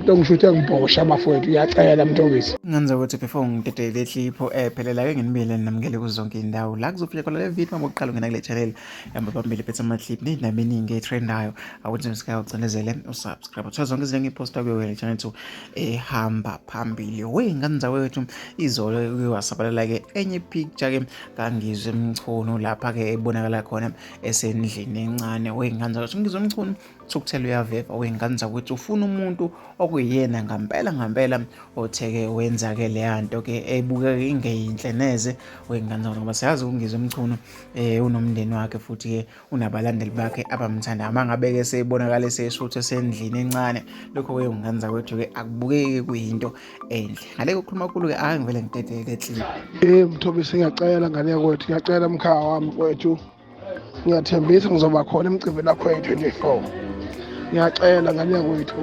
Umuntu ongisho ukuthi engibhosha bafowethu, ngiyacela Mthobisi. Ngenza ukuthi before ngidedele clip phelela ke nginibile namukele kuzo zonke indawo la kuzofika khona le video uma uqala ungena kule channel yamba phambili phethe ama clip nezindaba eningi etrendayo awuthi msika ucinezele usubscribe uthola zonke izinto engiposta kuyo le channel to ehamba phambili. Wey'ngane zakwethu, izolo kuye wasabalala ke enye picture ke kaNgizwe Mchunu lapha ke ebonakala khona esendlini encane. Wey'ngane zakwethu, Ngizwe Mchunu thukuthela uyaveva. Wey'ngane zakwethu, ufuna umuntu okuyiyena ngampela ngampela otheke wenza-ke leya nto ke ebukeka ingeyinhle neze. Wey'ngane zakwethu, ngoba siyazi uNgizwe Mchunu unomndeni wakhe futhi-ke unabalandeli bakhe abamthandayo. Uma ngabe-ke seyibonakala eseshutha esendlini encane, lokho-ke ngane zakwethu-ke akubukeki kuyinto enhle. Ngale kokukhuluma kakhulu-ke ake ngivele ngidedele clip. Mthobisi, ngiyacela ngane yakwethu, ngiyacela mkhaya wami mfowethu. Ngiyathembisa ngizoba khona emcimbini wakho ye-24. Ngiyacela ngane yakwethu.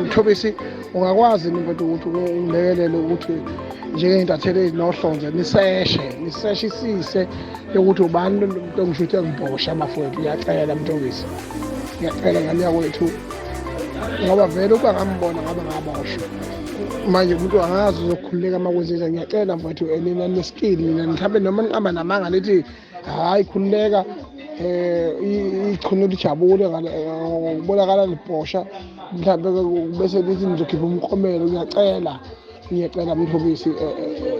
Mthobisi, ungakwazi yini mfowethu ukuthi ungilekelele ukuthi njengey'ntatheli ezinohlonze niseshe niseshisise yokuthi ubani lo muntu ongisho ukuthi engibhosha bafowethu. Ngiyacela Mthobisi, ngiyacela ngane yakwethu, ngoba vele ukuba ngambona ngabe ngaboshwa. Manje umuntu angazi uzokhululeka uma kwenzenjani. Ngiyacela mfowethu, nina ne-skill nina, mhlawumbe noma niqamba namanga nithi hhayi khululeka, ichunu lijabule ngokubonakala libhosha, mhlawumbe bese lithi nizokhipha umklomelo. Ngiyacela, ngiyacela Mthobisi,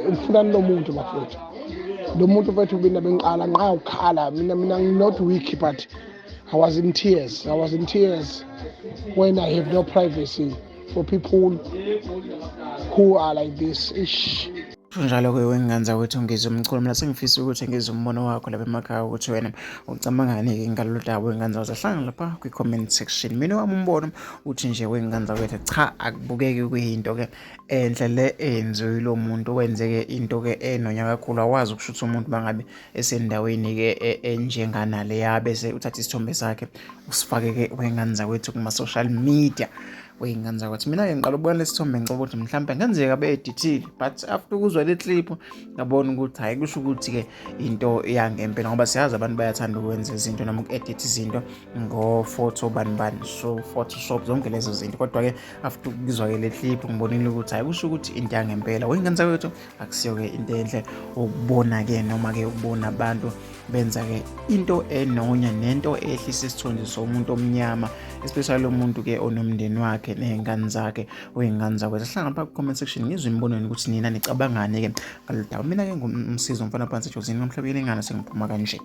ngifunani lo muntu bafowethu, lo muntu mfethu. Mina bengiqala nqa ukukhala mina not weak, but I was in tears. I was in tears when I have no privacy for people who are like this. Ish. Njalo-ke wengane zakwethu, Ngizwe Mchunu, mina sengifisa ukuthi ngizwe umbono wakho lapha emakhaya ukuthi wena ucabangani-ke ngalolu daba. Wengane zakwethu, hlangana lapha kwi-comment section. Mina wami umbono uthi nje, wengane zakwethu, cha, akubukeki kuyinto-ke enhle le eyenziwe yilo muntu. Wenzeke into-ke enonya kakhulu. Awazi ukushutha umuntu bangabe esendaweni-ke enjenganaleya bese uthatha isithombe sakhe usifake-ke, wengane zakwethu, kuma-social media. Wey'ngane zakwethu, mina-ke ngiqala ukubona lesi sithombe ngicaba ukuthi mhlawumbe ngenzeka be-edithile, but after ukuzwa le clip ngabona ukuthi hhayi, kusho ukuthi-ke into yangempela, ngoba siyazi abantu bayathanda ukwenza izinto noma uku-edit izinto ngo-photo bani bani, so Photoshop, zonke lezo zinto. Kodwa-ke after ukuzwa-ke le clip ngibonile ukuthi hhayi, kusho ukuthi into yangempela. Wey'ngane zakwethu, akusiyo-ke into enhle ukubona-ke noma-ke ukubona abantu benza-ke into enonya nento ehlisa isithunzi somuntu omnyama, especially umuntu-ke onomndeni wakhe ney'ngane zakhe. Wey'ngane zakwethu, hlangana pha ku-comment section ngizwe imibonweni ukuthi nina nicabangani-ke ngalolu daba. Mina-ke ngumsizo mfana phansi ejozini ngomhlabeni ingane sengiphuma kanje.